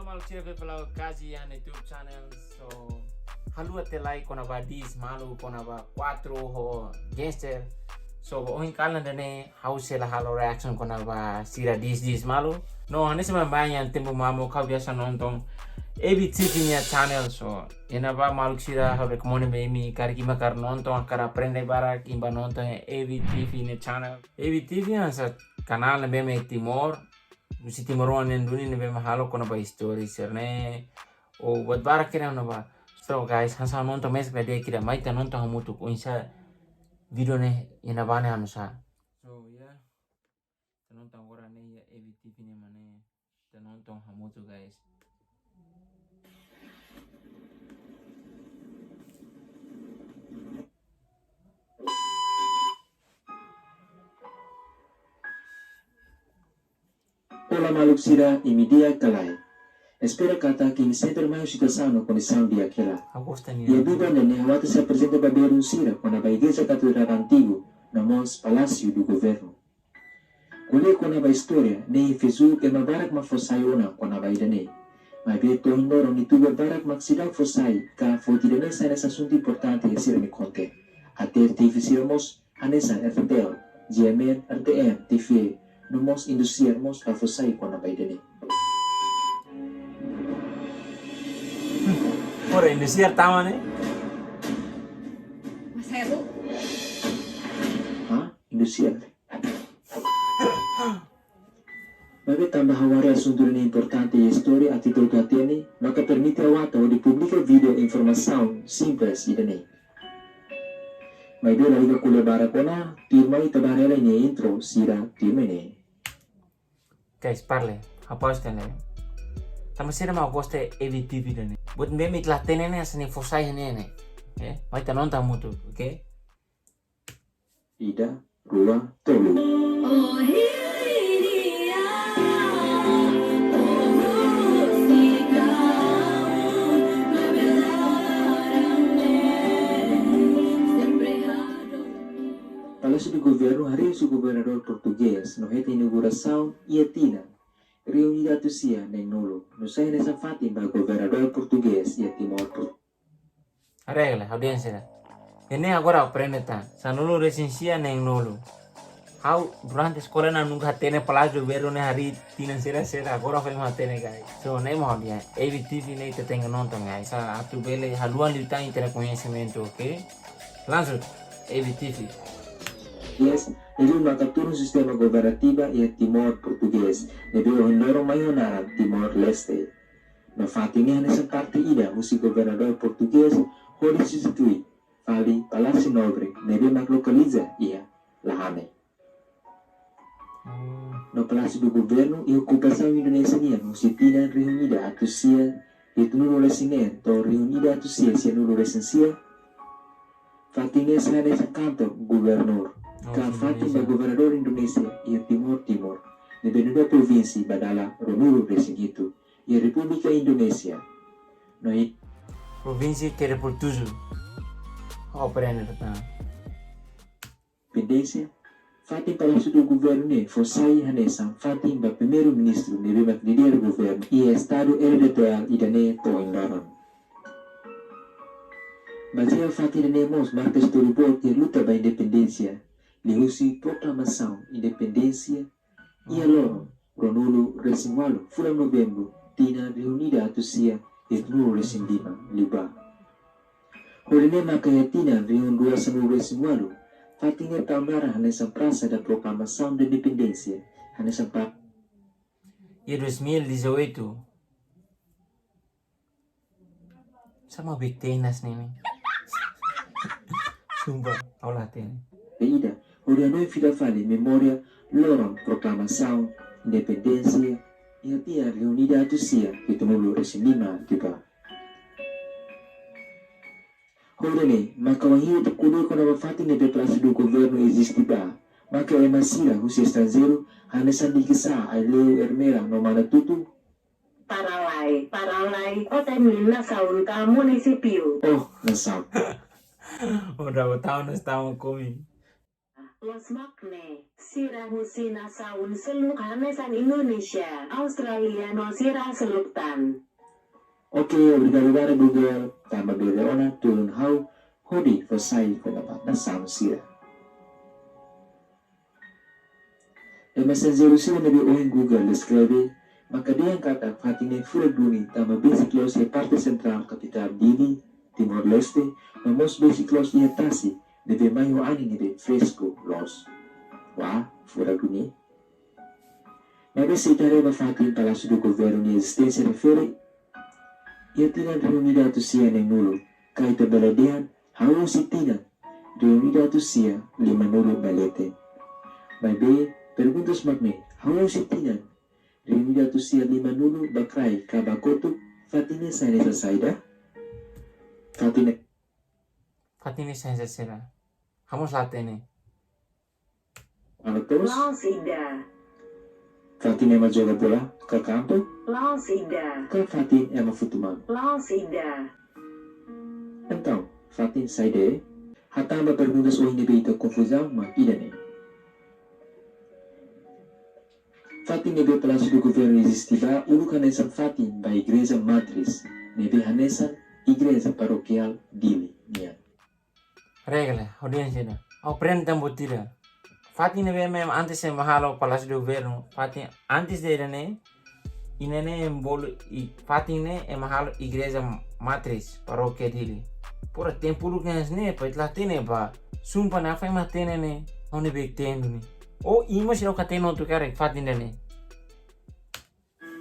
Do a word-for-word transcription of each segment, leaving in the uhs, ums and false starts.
Maluk sira, be fala kazi iha YouTube channel. So, haluha tiha lai kona-ba diss malu kona-ba Quatro ho Gangster. So, ohin kalan ida-ne'e ha'u sei la halo reaction kona-ba sira diss diss malu. No, hanesan baibain iha tempu mamuk ha'u biasa nonton A B T V nia channel. So, iha ne'ebá maluk sira ha'u rekomenda ba imi karik imi hakarak nonton, hakarak aprende barak, imi bá nonton iha A B T V nia channel. A B T V hanesan kanál ne'ebé mak Timor, husi timoroan nian duni ne'ebé mak halo kona-ba istória sira-ne'e. O buat barak kira-kira ne'ebá. So guys, hanesan nonton mesak ba di'ak ida, mai ita nonton hamutuk oinsá vídeo ne'e iha ne'ebá ne'e hanesan. So yeah, ita nonton agora ne'e iha A B T V ne'e mak ne'e. Ita nonton hamutuk guys. Olá maluk sira, imi di'ak ka lae? Espera katak imi sempre mai ho situasaun no kondisaun di'ak hela. Ha'u gosta nian. Iha biban ne'e ha'u atu sei aprezenta ba belun sira kona-ba Igreja Katedrál antigu, no mós Palácio do Governo. Ko'alia kona-ba istória, ne'e Facebook ema barak mak fó sai ona kona-ba ida-ne'e. Maibé to'o ohin loron youtuber barak mak seidauk fó sai, ka foti ida-ne'e sai hanesan asuntu importante iha sira-nia konten. Até T V sira mós, hanesan R T L, G M N, R T M, T V, no mós Indosiar mós la fó sai kona-ba ida-ne'e. Ora, Indosiar tama ne'e? Mas Heru. Hah? Indosiar? Maibé tanba ha'u haree asuntu ne'e importante iha istória, atu ita hotu hatene, maka permite ha'u atu hodi publika vídeo informasaun simples ida-ne'e. Maibé lalika ko'alia barak ona, tuirmai ita bá haree lai nia intro sira tuirmai ne'e. Guys, parle, ha'u pausa tiha lai. Tanba sira mak gosta A B T V ida-ne'e. Buat ne'ebé mak ita la hatene ne'e, hanesan ne'e fó sai ne'e ne'e. Eh, mai ita nonton hamutuk, oke? Ida, rua, tolu. Palácio do Governo harii husi governadór portugés no hetan inaugurasaun iha tinan rihun ida atus sia neen-nulu. No sai hanesan fatin ba governadór portugés iha Timor Portu- Haree lai, audiénsia. Ida-ne'e agora aprende tan. Sanulu-resin-sia neen-nulu. Ha'u durante eskola ne'e nunka hatene Palácio do Governo ne'e harii tinan saida saida, agora foin mak hatene guys. So, ne'e mak audiénsia. A B T V ne'e ita tenke nonton guys. Sa atu bele haluha liután ita-nia koñesimentu, oke? Langsung, A B T V. Yes, ne'ebé maka turun sistema governativa iha Timor Portugés, ne'ebé ohin loron mai ho naran Timor-Leste. No fatin ne'e hanesan parte ida husi governadór portugés hodi substitui fali Palácio Nobre ne'ebé mak lokaliza iha Lahane. Hmm. No Palácio do Governo iha okupasaun Indonézia nian husi tinan rihun ida atus sia hitunulu-resin-neen to'o rihun ida atus sia sianulu-resin-sia. Fatin ne'e sai hanesan kantor gubernur, oh, ka fatin ba Indonézia. Governadór Indonézia iha Timor Timur, ne'ebé nu'udar provínsia ba dala ruanulu-resin-hitu iha Repúblika Indonézia. No i- Província que era por tudo. Aprende tan. Independénsia, fatin Palácio do Governo ne'e fó sai hanesan fatin ba Primeiru-Ministru ne'ebé mak lidera governu iha estadu R D T L ida-ne'e to'o ohin loron. Bazeia fatin ida-ne'e mós marka istória boot iha luta ba independénsia, liuhusi proklamasaun independénsia iha loron ruanulu-resin-ualu fulan Novembru, tinan rihun ida atus sia hitunulu-resin-lima liubá. Hodi ne'e maka iha tinan rihun rua sanulu-resin-ualu, fatin ne'e tau naran hanesan Praça da Proclamação da Independência, hanesan pa- Iha dois mil e dezoito, sama big tenas ne'e ne'e. Sumpah, ha'u la hatene. Ida, hodi hanoin fila fali memória loron proklamasaun independénsia iha tinan rihun ida atus sia hitunulu-resin-lima liubá. Hodi ne'e, maka wainhira ita ko'alia kona-ba fatin ne'ebé Palácio do Governo eziste ba, maka ema sira husi estranjeiru hanesan Diksa, Aileu, Ermera no Manatutu. Para lai, para lai, o temi nasaun ka munisípiu? Oh, nasaun. Ora botau na estava comigo. Loos mak ne'e, sira husi nasaun seluk hanesan Indonésia, Austrália no sira seluk tan. Oke, obrigadu barak Google, tanba bele ona tulun ha'u hodi fó sai kona-ba nasaun sira. Ema estranjeiru sira ne'ebé ohin Google deskreve, maka dehan katak fatin ne'e furak duni tanba besik loos iha parte sentrál kapitál Dili, Timor-Leste, no mós besik loos iha tasi, ne'ebé mai ho anin ne'ebé fresku loos. Wah, furak duni. Maibé se ita haree ba fatin Palácio do Governo nia ezisténsia refere iha tinan rihun ida atus sia neenulu, ka ita bele dehan hahú husi tinan rihun ida atus sia limanulu ba leten. Maibé perguntas mak ne'e, hahú husi tinan rihun ida atus sia limanulu ba kraik ka ba kotuk, fatin ne'e sai hanesan saida? Fatin ne'e, fatin ne'e sai hanesan saida? Ha'u mós la hatene. Halo, terus? La'ós ida. Fatin ema joga bola ka kampu? La'ós ida. Ka fatin ema futu manu? La'ós ida. Entaun, fatin saida? Hatán ba perguntas ohin ne'ebé ita konfuzaun mak ida-ne'e. Fatin ne'ebé Palácio do Governo eziste ba uluk hanesan fatin ba Igreja Matriz, ne'ebé hanesan Igreja Parokiál Dili nian. Regla, audiénsia ida. Ha'u aprende tan buat ida. Fatin ne'ebé ema antes ema halo Palácio do Governo, fatin antes de ida-ne'e, ida-ne'e ema bolu i fatin ne'e ema halo Igreja Matriz, Parókia Dili. Porra, tempu uluk ne'e hanesan ne'e, pai, ita la hatene ba. Sumpah, nafatin ema hatene ne'e, ha'u ne'ebé ita hatene ne'e. O, imo sira ka hatene hotu karik fatin ida-ne'e.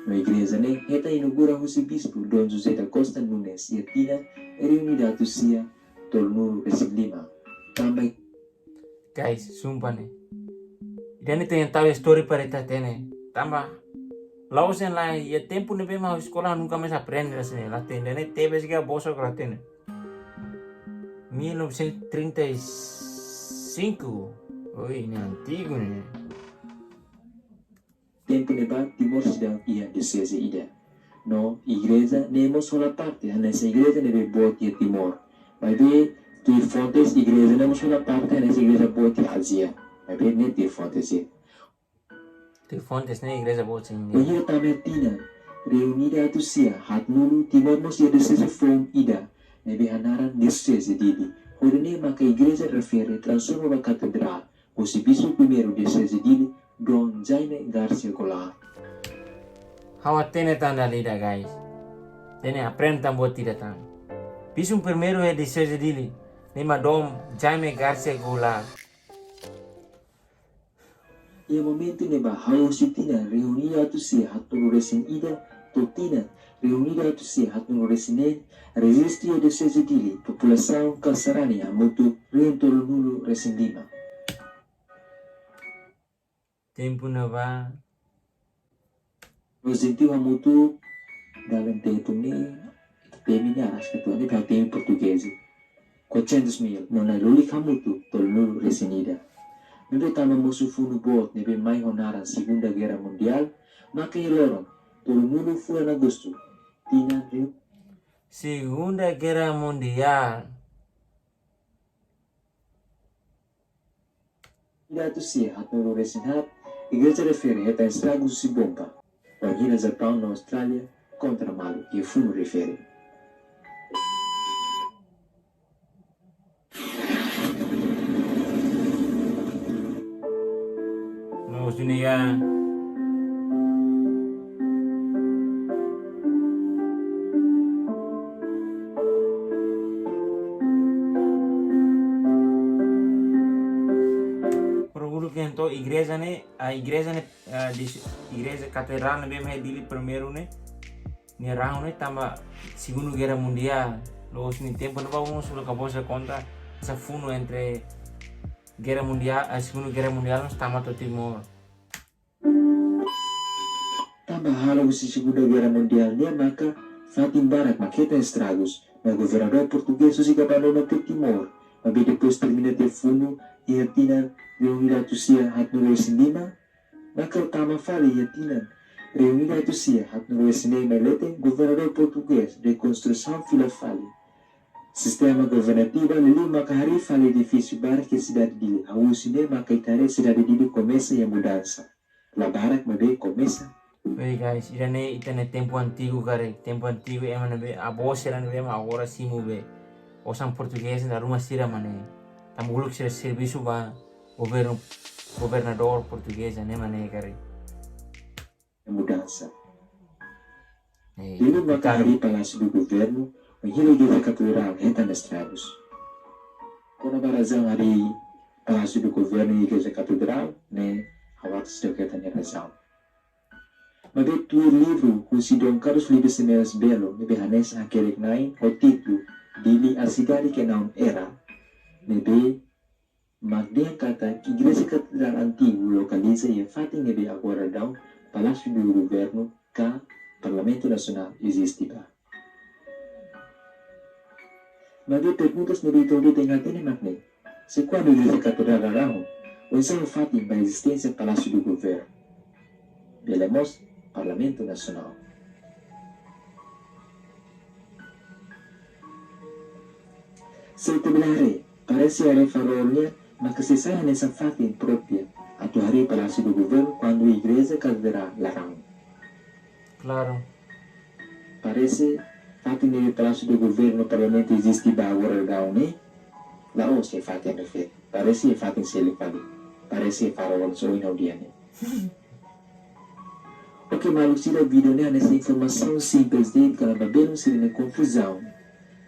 No igreja ne'e hetan inaugura husi Bispu Dom José da Costa Nunes iha tinan rihun ida atus sia tolunulu resin lima. Tanba, guys, sumpah ne'e, ida-ne'e tenke tau istória para ita hatene. Tanba la'ós dehan lae, iha tempu ne'ebé mak ha'u eskola nunka mais aprende hanesan ne'e, la hatene. Ida-ne'e tebes ka bosok, la hatene. Mil novecentos e trinta e cinco. Oi, ne'e antigu ne'e. Tempu ne'ebá Timor seidauk iha dioseze ida. No igreja ne'e mós hola parte hanesan igreja ne'ebé boot iha Timor. Maibé tuir fontes igreja ne'e mós hola parte hanesan igreja boot iha Ázia. Maibé ne'e tuir fontes, eh. Tuir fontes ne'e igreja boot iha Índia. Bainhira tama iha tinan rihun ida atus sia haatnulu, Timor mós iha dioseze foun ida, ne'ebé hanaran Dioseze Dili. Hodi ne'e maka igreja refere transforma ba katedrál, husi Bispu Primeiru Dioseze Dili, Dom Jaime Garcia Goulart. Ha'u hatene tan dala ida, guys. Hatene, aprende tan buat ida tan. Bispu Primeiru iha Dioseze Dili, ne'e mak Dom Jaime Garcia Goulart. Iha momentu ne'ebá hahú husi tinan rihun ida atus sia haatnulu resin ida to'o tinan rihun ida atus sia haatnulu resin neen, reziste iha Dioseze Dili populasaun ka sarani hamutuk rihun tolunulu resin lima. Tempu ne'ebá. No jentiu hamutuk, dalan tempu ne'e, ita temi ne'e araska uitoan, ita temi portugés. Quatrocentos mil, no na'in-lulik hamutuk tolunulu resin ida. Maibé tanba mosu funu boot ne'ebé mai ho naran Segunda Guerra Mundial, maka iha loron tolunulu fulan Agostu, tinan rihun. Segunda Guerra Mundial. Ida atus sia haatnulu resin haat, igreja refere hetan estragus husi bomba. Bainhira Japaun no Austrália kontra malu iha funu refere. Loos duni ka. Para uluk ne'e entaun igreja ne'e, ah, igreja ne'e, ah, di igreja katedrál ne'ebé mai iha Dili primeiru ne'e, nia rahun ne'e tanba Segunda Guerra Mundial. Loos, nia tempu ne'ebá ulun sula ka bosa konta, hanesan funu entre Guerra Mundial, ah, Segunda Guerra Mundial, mós tama to'o Timor. Tanba halo husi Segunda Guerra Mundial nian maka fatin barak mak hetan estragus, no governadór portugés husik abandona tiha Timor. Maibé depois termina tiha funu iha tinan rihun ida atus sia haatnulu resin lima, maka tama fali iha tinan rihun ida atus sia haatnulu resin neen mai leten, governadór portugés rekonstrusaun fila fali. Sistema governativu liuliu maka harii fali edifísiu barak iha sidade Dili. Husi ne'e maka ita haree sidade Dili komesa iha mudansa. La barak maibé komesa. Oi guys, ida-ne'e ita-nia tempu antigu karik, tempu antigu ema ne'ebé avó sira ne'ebé mak agora simu be osan portugés na ruma sira mak ne'e. Tanba uluk sira servisu ba governu, governadór portugés ne'e mak ne'e karik. Mudansa. Eh, Dili maka harii Palácio do Governo, no hili Igreja Katedrál hetan estragus. Kona-ba razaun harii Palácio do Governo no Igreja Katedrál ne'e, ha'u atu sei hetan nia razaun. Maibé tuir livru husi Dom Carlos Libes Semeras Belo ne'ebé hanesan hakerek-na'in ho títulu Dili, a cidade que não era, ne'ebé mak dehan katak Igreja Katedrál antigu lokaliza iha fatin ne'ebé agora daudaun Palácio do Governo ka Parlamentu Nasionál eziste ba. Maibé perguntas ne'ebé ita hotu tenke hatene mak ne'e: se kuandu Igreja Katedrál la rahun, oinsá ho fatin ba ezisténsia Palácio do Governo, bele mós Parlamentu Nasionál? Se ita bele haree, parese área Farol nian maka sei sai hanesan fatin própria atu harii Palácio do Governo kuandu Igreja Katedrál la rahun. Klaru. Parese fatin ne'ebé Palácio do Governo, Parlamentu eziste ba agora daudaun ne'e, la'ós iha fatin refere. Parese iha fatin seluk fali. Parese iha Farol, só iha ha'u-nia ne'e. Oke, maluk sira, vídeo ne'e hanesan informasaun simples de'it kona-ba belun sira-nia konfuzaun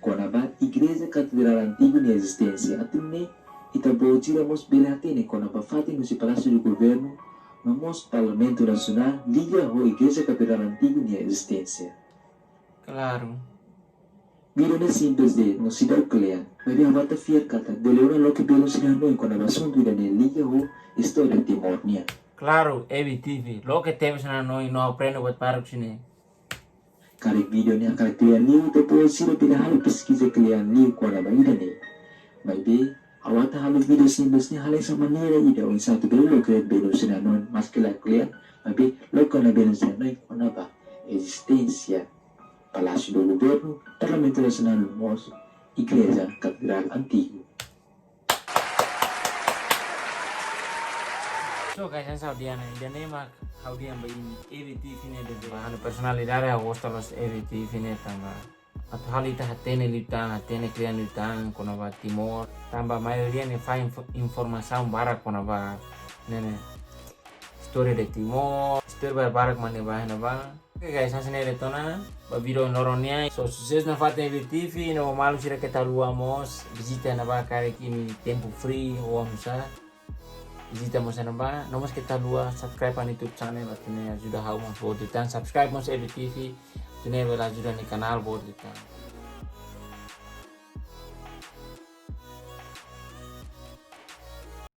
kona-ba Igreja Katedrál antigu nia ezisténsia. Atu nune'e ita-boot sira mós bele hatene kona-ba fatin husi Palácio do Governo no mós Parlamentu Nasionál liga ho Igreja Katedrál antigu nia ezisténsia. Klaru. Vídeo ne'e simples de'it no seidauk kle'an, maibé ha'u atu fiar katak bele ona loke belun sira-nia hanoin kona-ba asuntu ida-ne'e liga ho istória Timor nian. Klaru, E B T V, loke tebes ona hanoin no aprende buat barak husi ne'e. Karik vídeo ne'e hakarak kle'an liu, ita-boot sira bele halo peskiza kle'an liu kona-ba ida-ne'e. Maibé ha'u atu halo vídeo simples ne'e hanesan maneira ida oinsá atu bele loke belun sira-nia hanoin, maske la kle'an, maibé loke ona belun sira-nia hanoin kona-ba ezisténsia Palácio do Governo, Parlamentu Nasionál no mós Igreja Katedrál antigu. So guys, hanesan ha'u dehan, ida-ne'e mak ha'u dehan ba imi, E B T V ne'e de'it. Ba ha'u-nia personalidade, ha'u gosta loos E B T V ne'e tanba atu halo ita hatene liután, hatene kle'an liután kona-ba Timor. Tanba maioria ne'e fahe info-, informasaun barak kona-ba ne'e, ne'e istória de Timor, istória barak-barak mak ne'e ba, ne'e ba. Oke guys, hanesan ne'e de'it ona ba vídeo loron nian. So, susesu nafatin E B T V, no maluk sira keta haluha mós vizita ne'ebá karik imi tempu free, ou oinsá. Vizita mós ne'ebá, no mós keta haluha subscribe ha'u-nia YouTube channel, atu nune'e ajuda ha'u mós boot liután. Subscribe mós E B T V, atu nune'e bele ajuda ha'u-nia kanál boot liután.